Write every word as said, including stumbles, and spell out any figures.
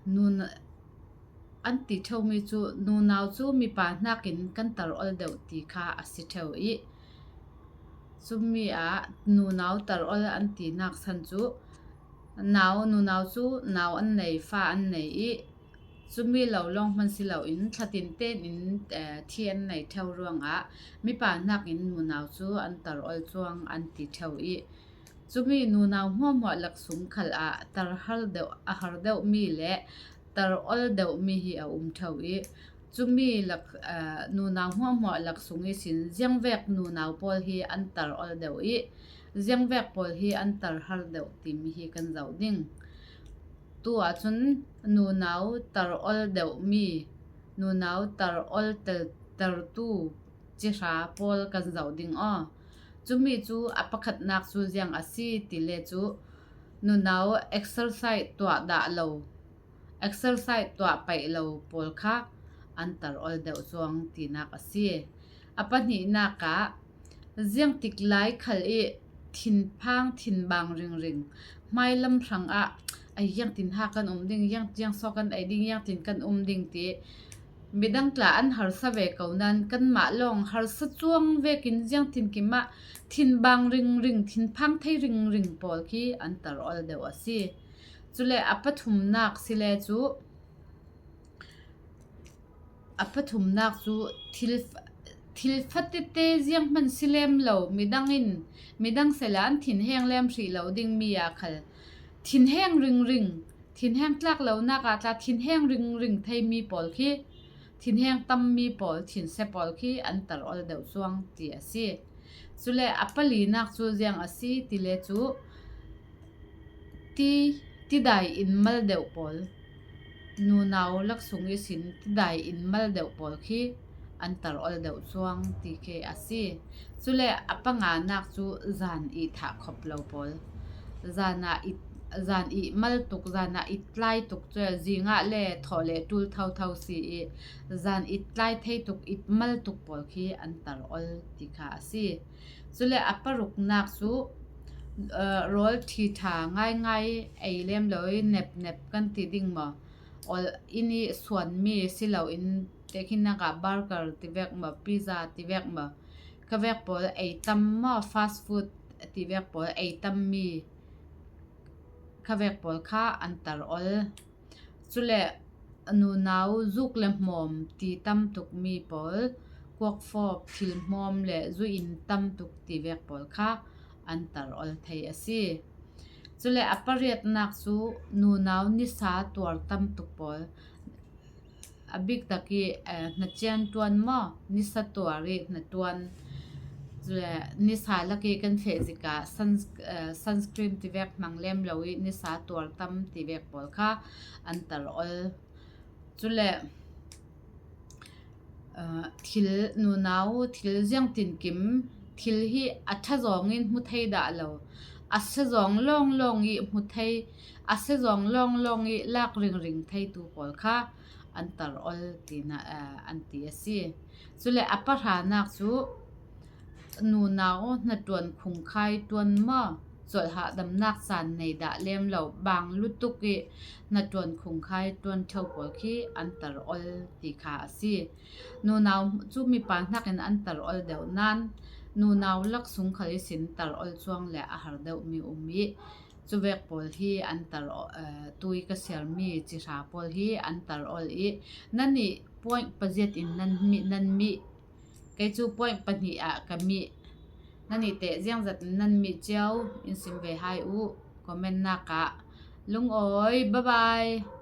Nun an ti theu mi cu nunau cu mipa hnakin kan tar ol deuh ti kha a si theu i, cumi ah nunau tar ol an tinak san cu nau, nunau cu nau an nei, fa an nei i, cumi lo lawng hman si loin thlatin tein, eh, thi an nei theu ruangah mipa hnakin nunau cu an tar ol cuang an ti theu i, cumi nunau hmuahhmuah laksung khal ah tar har deuh, a har deuhmi le tar ol deuhmi hi a um theu i, cumi lak, eh, nunau hmuahhmuah laksung ihsin ziangvek nunau pawl hi an tar ol deuh i, ziangvek pawl hi an tar har deuh timi hi kan zoh ding. Tu ahcun nunau tar ol deuhmi, nunau tar ol tel, tertu cihra pawl kan zoh ding aw. Cumi cu a pakhatnak cu ziang a si ti le cu nunau exercise tuah dah lo, exercise tuah paih lo pawl kha an tar ol deuh cuang tinak a si. A pahnihnak ah ziangtik lai khal i thinphang thinbang ringring, hmailam hrangah a ziangtin ha kan um ding, ziang, ziangsaw kan ei ding, ziangtin kan um ding ti midang tla an harsa ve ko nain kanmah lawng harsa cuang vekin ziangtinkim ah thinbang ringring, thinphang thei ringring pawl khi an tar ol deuh a si. Cule a pathumnak si le cu, a pathumnak cu thil, thil fatete zianghman si lem lo midang in, midang sela an thinheng lem hrih lo dingmi ah khal thinheng ringring, thinheng tlak lonak ah tla thinheng ringring theimi pawl khi, thinheng tammi pawl, thinsia pawl khi an tar ol deuh cuang ti a si. Cule a palinak cu ziang a si ti le cu ti, tidai in mal deuh pawl, nunau laksung ihsin tidai in mal deuh pawl khi an tar ol deuh cuang ti khi a si. Cule a panganak cu zan i thah khop lo pawl, zan ah i, zan i mal tuk, zan ah i tlai tuk cu zingah le thawh le tul thotho si i, zan i tlai thei tuk, i mal tuk pawl khi an tar ol ti kha a si. Cule a paruknak cu, eh, rawl ṭhiṭha ngaingai ei lem lo i nepnep kan ti ding maw? Ol in i suanmi si loin tehkhinnak ah burger ti vek maw, pizza ti vek maw, kha vek pawl ei tam maw, fast food ti vek pawl ei tammi kha vek pawl kha an tar ol. Cule nunau zuk le hmawm ti tam tukmi pawl, kuakfawp, thil hmawm le zu in tam tuk ti vek pawl kha an tar ol thei a si. Cule a pariatnak cu nunau nisa tuar tam tuk pawl, a bik tak i, eh, hnacian ṭuan maw, nisa tuar i hna ṭuan, cule nisa lak i kan feh zik ah suns-, eh, sunscreen ti vek hmang lem lo i nisa tuar tam ti vek pawl kha an tar ol. Cule, eh, thil nunau, thil ziangtinkim, thil hi a ṭha zawng in hmu thei dah lo, a sia zawng lawnglawng i hmu thei, a sia zawng lawnglawng i lak ringring theitu pawl kha an tar ol tina, eh, an ti a si. Cule a pahranak cu nunau hnaṭuan khungkhai ṭuan maw, colh hahdamnak caan nei dah lem lo, bang lutuk i hnaṭuan khungkhai ṭuan ṭheu pawl khi an tar ol ti kha a si. Nunau cu mipa hnakin an tar ol deuh nain nunau laksung khal ihsin tar ol cuang le a har deuhmi um i, cuvek pawl hi an tar, eh, tui ka siarmi cihra pawl hi an tar ol i, nannih point paziat in nan mih, nan mih. Kei cu point pahnih ah ka mih. Nannih teh ziangzat in nan mih cio in sim ve hai u, comment nak ah. Lungawi, bye bye.